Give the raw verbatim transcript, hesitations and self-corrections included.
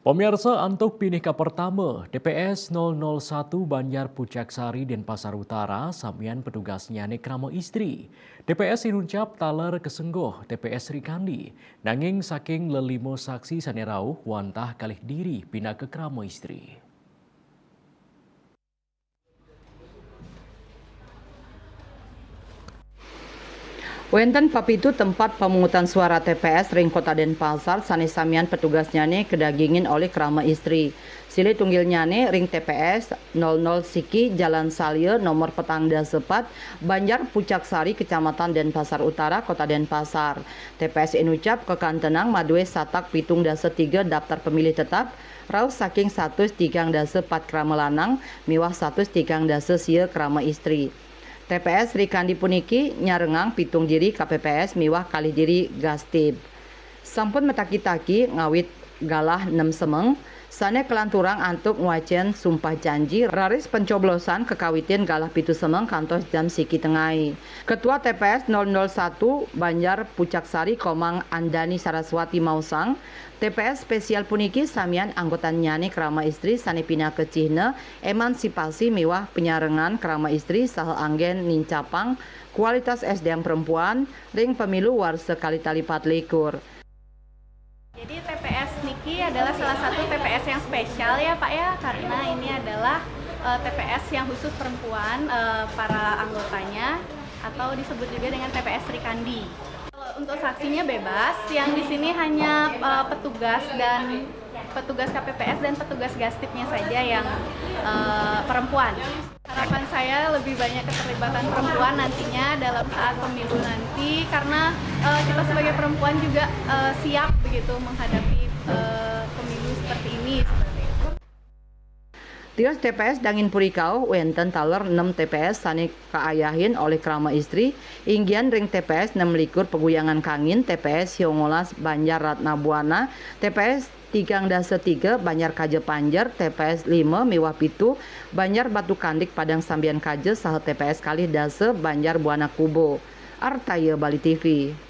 Pemirsa, antuk pinih ka pertama, T P S nol nol satu Banjar Pucak Sari, Denpasar Utara, samian petugasnyane krama istri. T P S inuncap taler kesengguh T P S Rikandi, nanging saking lelima saksi sane rauh wantah kalih diri pinaka krama istri. Wenten papitu tempat pemungutan suara T P S ring Kota Denpasar sane samian petugasnyane kedagingin olih krama istri. Silih tunggilnyane ring T P S nol nol siki, Jalan Salia, nomor petang dasa pat, Banjar Pucak Sari, Kecamatan Denpasar Utara, Kota Denpasar. T P S inucap kakantenang madue satak pitung dasa tiga daftar pemilih tetap, rauh saking satus tigang dasa pat krama lanang miwah satus tigang dasa sia krama istri. T P S Rikandi puniki nyarengang pitung diri K P P S miwah kalih diri Gastib. Sampun mataki-taki ngawit galah nem semeng, sane kalanturang antuk ngwacen sumpah janji, raris pencoblosan kakawitin galah pitu semeng kantos jam siki tengai. Ketua T P S nol nol satu Banjar Pucak Sari, Komang Andani Saraswati, maosang, T P S spesial puniki samian anggotannyane krama istri sane pinaka cihna emansipasi miwah penyarengan krama istri saha anggen nincapang kualitas S D M perempuan ring pemilu warsa kalih tali patlikur. Jadi T P S niki adalah salah satu T P S yang spesial ya Pak ya, karena ini adalah eh, T P S yang khusus perempuan, eh, para anggotanya, atau disebut juga dengan T P S Rikandi. Kalau untuk saksinya bebas, yang di sini hanya eh, petugas dan petugas K P P S dan petugas Gastibnya saja yang eh, perempuan. Harapan saya lebih banyak keterlibatan perempuan nantinya dalam saat pemilu nanti, karena eh, kita sebagai perempuan juga eh, siap begitu menghadapi eh, pemilu seperti ini, seperti itu. Tios T P S Dangin Puri Kauh wenten taler nem T P S sane kaayahin olih krama istri, inggihan ring T P S nem likur Peguyangan Kangin, T P S siongolas Banjar Ratna Buana, T P S tigang dasa tiga Banjar Kaja Panjer, T P S lima miwah pitu Banjar Batu Kandik Padang Sambian Kaja, saha T P S kalih dasa Banjar Buana Kubo. Artaya Bali T V.